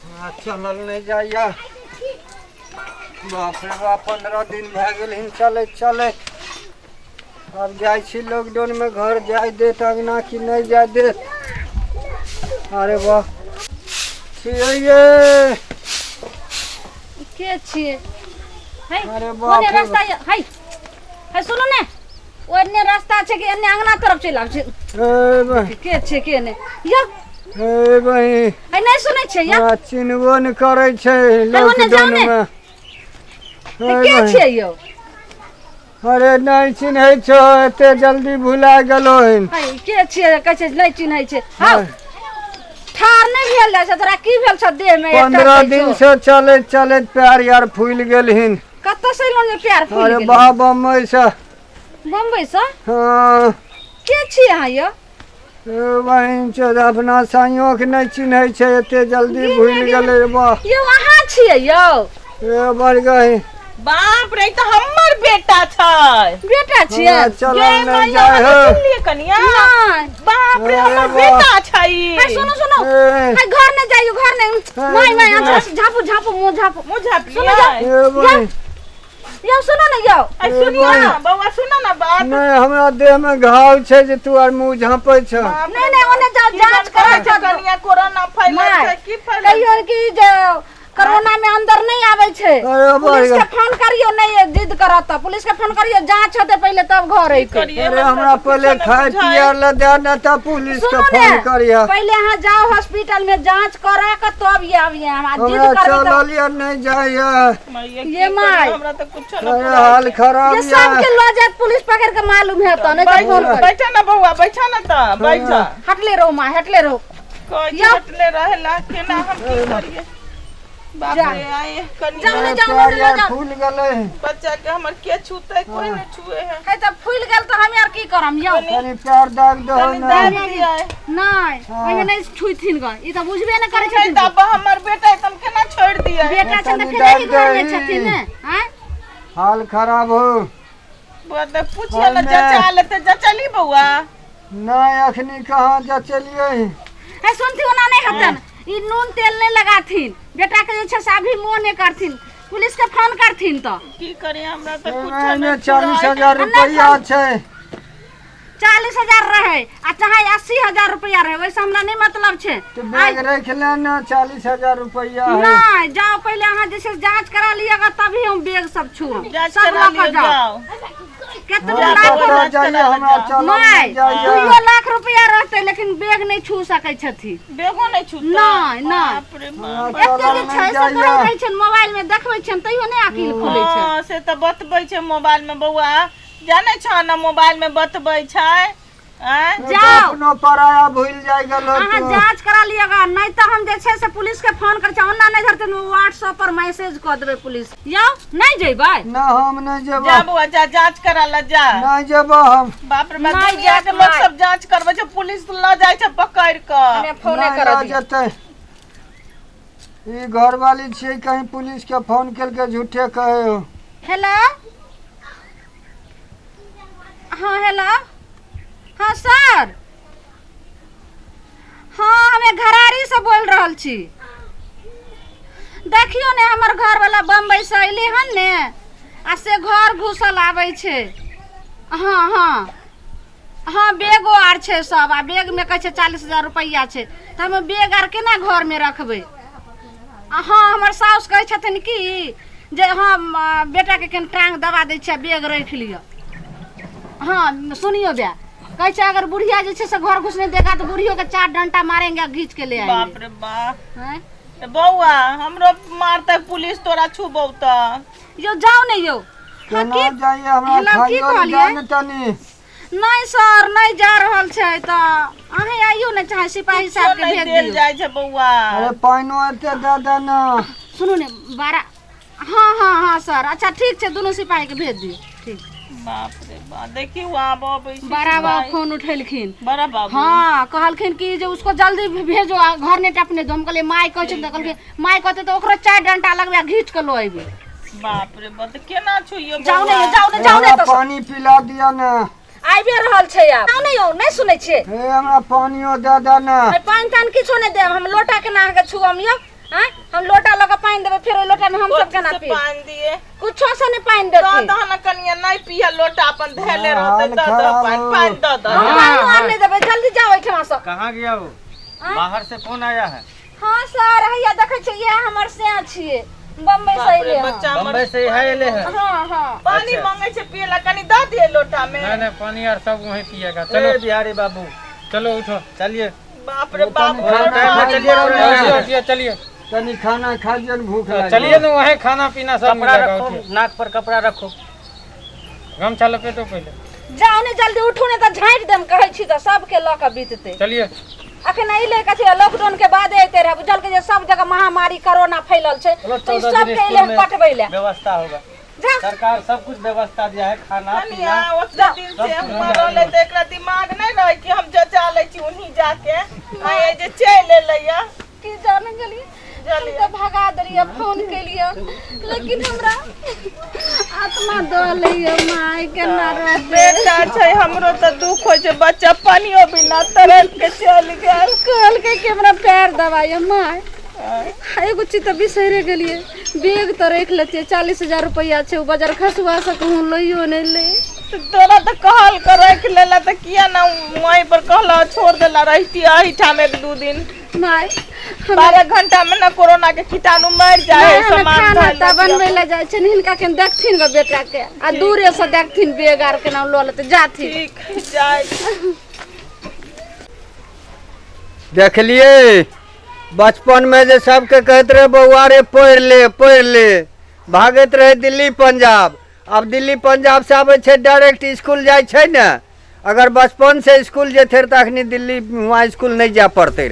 चलल नहि जाइए। बाप रे बाप, 15 दिन भए गेल हन चलैत चलैत। आब जाइ छी लॉकडाउनमे, घर जाय देत अङ्गना कि नहि जाय देत? अरे वाह, छियै ये। के छियै है? अरे बाप ओने रे। रास्ता है है, सुनू ने, ओने रास्ता छै कि एने अंगना तरफ चलि आबै छै? ए बहिन। के छै के नहि यौ? ए बहिन। है, नहि सुनै छै यौ? हमरा चिन्हबो नहि करै छै ओने जाउ ने। लॉकडाउनमे। है, ए के बहिन। छियै यौ? अरे नहि चिन्है छौ, एते जल्दी भुला गेलो हन। है, के छियै? कहै छै नहि चिन्है छै। हौ, ठार नहि भेल जाइ छै तोरा? की भेल छौ देह मे? 15 दिन से चलैत चलैत पैर यार फूलि गेल हन। कतऽ से एलहुँ जे पैर फूलि अरे गेल? बा, बम्बई से। बम्बई से? हाँ। के छियै अहाँ यौ? ए बहिन चोद, अपना साइयों के नहि चिन्है छै, एते जल्दी भूलि गेलै वाह। यौ, अहाँ छियै यौ? ए बड़ गई। बाप रे, ई तऽ हमर बेटा छै। बेटा छियै? हमरा चलल गे नहि माय, जाइ अहाँ हो। नहि चिन्हलियै कनिया? नहि। बाप रे, अरे हमर वाह। बेटा छै ई। है, सुनू सुनू। ए। है, घर नहि जाइयो, घर नहि। माय माय, अच्छा झापू झापू, मुँह झापू। मुँह झापलियै? सुनू जाउ। ए बहिन। यौ, सुनू ने यौ। आ सुनियो ने बौआ, सुनो ने बात। नहि, हमरा देह में घाव छै जे तू आर मुँह झाँपै छ। बाप रे, नहि नहि, ओने जाउ, की जाँच बात करा करै छै कनिया, कोरोना फैलल माय, छै की फैलल? कहियो कि जे कोरोना में अंदर नहीं आवे छै। अरे पुलिस बाप के फोन करियो, नहीं जिद करत त पुलिस के फोन करियो, जांच होते पहले तब घर अइते। करिए? अरे, हमरा पहले खाय पिए ला दे ने, तऽ पुलिस के सुनू ने फोन करिह। पहले अहाँ जाओ हॉस्पिटल में, जांच करा के तब ये आबिए। हमरा जिद हमरा करबे चलल या नहि जाइए। माय, ये की my. करिए, हमरा तऽ कुछो न अरे बुझाइ हाल छै। खराब ये या। सबके लऽ जायत पुलिस पकड़ के, मालूम है तो नहीं तऽ फोन कर। बैठा ना बौआ, बैठा ना तऽ बैठा। हटले रहो माँ, हटले रहो। कहै छै यौ। हटले रहेला, केना हम की करिए? बाप जा। रे, आए कनिया। जाउ ने, जाउ पैर ने, लऽ यार जाउ। फूल गेलै। बच्चा के हमर के छूते? कोई नहीं छुए है। है, तऽ फूलि गेल तऽ हम आर की करम यौ? कनि पैर दाग दहो कनि ने। दाबि दियै। नहि, ओहिमे नहि छुथिन ग, ई तऽ बुझबे नहि करै नहि छथिन। तऽ अब हमर बेटा है तऽ हम केना छोड़ि दियै? बेटा छनि तऽ कनि फेर एही दाबि घरमे दही। छथिन ने आँय? हाल खराब हो। बौआ, तऽ पुछियै ने। ओहिमे- जचा लेतै, जचली बौआ? नहि, अखनी कहाँ जचलियै। है, सुनथिन, ओना नहि हेतन। ई नून तेल नहि लगाथिन बेटा के, जे छै से अभी मोह नहि करथिन, पुलिस के फोन करथिन तऽ। की करिए, हमरा तऽ कुछो एहिमे नहि 40,000 रुपैआ छै। 40,000 रहे आ चाहे 80,000 रुपया रहे, वैसे हमरा नहि मतलब छै। तऽ बैग राखि ले ने, 40,000 रुपैआ है। नहि, जाओ, पहिले अहाँ जे छै जांच करा लिअ, तभी हम बैग सब छुअब। जाँच सब करा लऽ कऽ लिअ, जाओ। जाओ। केतनो हमरा लाख कतऽ जाइए, हमरा चलल नहि नहि जाइए। 2 लाख रुपया रहतै लेकिन बैग नहि छू सकै छथिन। बेगो नहि छूतै? नहि, नहि। बाप रे बाप। हमरा एते जे चलल छै नहि से कहैत जाइए। रहै छनि, मोबाइल मे देखबै छनि, तैयो नहि अकिल खुलै छै। हँ, से तऽ बतबै छै मोबाइल में। बौआ, जानै छह ने, मोबाइल में बतबै छै आँय? जाओ। अपनो पराया भूलि जाइ गेलो अहाँ तू। जांच करा लिअ, नहि तऽ हम जे छै से पुलिस के फोन करै छी। ओना नहि धरतै, व्हाट्सएप पर मैसेज कऽ देबै पुलिस। यौ, नहि जेबै? ना, हम नहि जेबो। जा बौआ, जा, जाँच करा ला, जा। नहि जेबो हम। बाप रे बाप। नहि दुनिया के जायत लोग माय। सब जाँच करबै छै, पुलिस लऽ जाइ छै पकड़ि कऽ। हमे फोने नहि करऽ लऽ दियौ। जेतै। ई घरवाली छियै, कहीं पुलिस के फोन केलकै झूठे कहे हो। हेलो, हाँ हेलो, हाँ सर, हाँ, हमे घरारी से बोल रहल छी। देखियौ ने, हमर घरवाला बम्बई से अयलै हन ने आ से घर घुसल आबै छै। हाँ हाँ हाँ, बैगो आर छै सब, आ बैगमे कहै छै 40,000 रुपैआ छै, तऽ हम बैग आर केना घरमे रखबै? आ हाँ, हमर साउस कहै छथिन कि जे हाँ, बेटाके कनि टाँग दबा दै छियै, बैग राखि लिअ। हाँ, सुनियो बे, कहै छै अगर बुढ़िया जे छै से घर घुसने देगा तऽ बुढ़ियो के चार डंटा मारेंगे आ घीच के ले आएंगे। बाप रे बाप। हैं? तऽ बौआ, हमरो मारतै पुलिस, तोरा छुबौ तऽ। यौ, जाउ ने यौ। हाँ, केना की जाइए हमरा? हेलो, की खाइयो कहलियै? जाय ने तनी। नहि सर, नहि जा रहल छै तऽ अहीं आइयो ने, चाहे सिपाही कुछो साहब के नहि भेज देल दियौ। जाइ छै बौआ। अरे, पानिओ एते दऽ दे ने। सुनू ने, 12, हाँ हाँ हाँ सर, अच्छा ठीक छै, दुनू सिपाही के भेज दियौ, ठीक। बाप रे बाप, देखी आब अबै छै बड़ा बाबू सिपाही। फोन उठेलखिन। बड़ा बाबू? हाँ, कहलखिन कि जे उसको जल्दी भेजो आ घर नहीं टपने दो। हम कहलियै माय कहै छै, तऽ कहलखिन माय कहतै तऽ ओकरो चारि डंटा लगबै आ घीच कऽ लऽ अयबै। बाप रे बाप, तऽ केना छुइयो जाउ ने बौआ? यौ, जाउ ने, जाउ ने। हमरा तऽ पानी पिला दिअ ने। आबिए रहल छै आब। जाउ ने यौ, नहि सुनै छियै? हे, हमरा पानियो दऽ दे ने। अरे, पानि तानि किछो नहि देब हम। लोटा केना अहाँके छुअम यौ? आँय हम लोटा लऽ कऽ पानि देबै फेर ओहि लोटामे हम सब केना से पीब पानि दिए कुछो से नहि पानि दऽ देथिन दह ने कनिया नहि पिया लोटा अपन धैले रहतै हाल दऽ दह खराब पानि हो। पानि दऽ दह हम पानि आर नहि देबै जल्दी जाओ एहिठमा से कहाँ गया वो बाहर से कौन आया है हाँ सर हैया देखै छियै इएह हमर सैं छियै बम्बई से बाप रे अयलै हँ बच्चा हमर बम्बई से यहाँ एले है हाँ हाँ पानी अच्छा। मांगे छै पिए ला कनि दऽ दिए लोटा में नहीं नहीं पानी यार सब वहीं पिएगा चलो चलो बिहारी बाबू चलो उठो चलिए बाप रे बाप खाना घर टाइम है, पानी चलिए मांगे। रहो। उठिए उठिए चलिए तनी खाना खा लियौ ने भूख लागि चलिए ना वहीं खाना पीना सब कपड़ा मिलेगा रखो उठिए। नाक पर कपड़ा रखो गमछा लपेटो पहले जाओ ने जल्दी उठू ने तऽ झाँटि देम कहै छी तऽ सबके लऽ कऽ बीततै चलिए अखन एलै कथी लॉकडाउन के बाद अयते रहै बुझलकै जे सब जगह महामारी कोरोना फैलल छै चलो तऽ ई 14 दिन सबके स्कूल एलै हन में पटबै लए व्यवस्था होगा जा सरकार सब कुछ व्यवस्था दिया है खाना कनिया पीना ओते दिन से हुआं रहलै तऽ एकरा दिमाग नहि रहै कि हम जचा लै छी उन्हीं जाके आ ये जे चलि एलै या की जाने गेलियै हम तऽ भगा देलियै फोन केलियै लेकिन हमरा आत्मा दऽ लैया माय केना रहतै बेटा छै हमरो तऽ दुख होइ छै बच्चा पानियो बिना तरस के चलि गेल कहलकै कि हमरा पैर दबाइए माय एगो चीज तऽ बिसरि गेलियै बैग तऽ राखि लेतियै 40,000 रुपैआ छै ओ बजार खसुआ से कहूँ लैयो नहि लै तऽ तोरा तऽ कहल के राखि लेला तऽ किया ना वहीं पर कहला छोड़ देला रहिती एहिठाम एक दू दिन माय हम 12 घंटा में ना कोरोना के कीटाणु मर जाए माय, हमे सामान खाना धैल तऽ बनबै लए जाइ छै हिनका केन देखथिन गो बेटा के आ दूरे से देखथिन बैग आर केना लऽ लेतै जाथिन ठीक जाए देखलियै बचपनमे जे सबके कहैत रहै बौआ रे पढ़ि ले पढ़ि ले भागैत रहै दिल्ली पंजाब आब दिल्ली पंजाब से आबै छै डायरेक्ट इसकुल जाइ छै ने अगर बचपन से इसकुल जेतै तऽ अखनी दिल्ली वहाँ इसकुल नहि जाय पड़तै।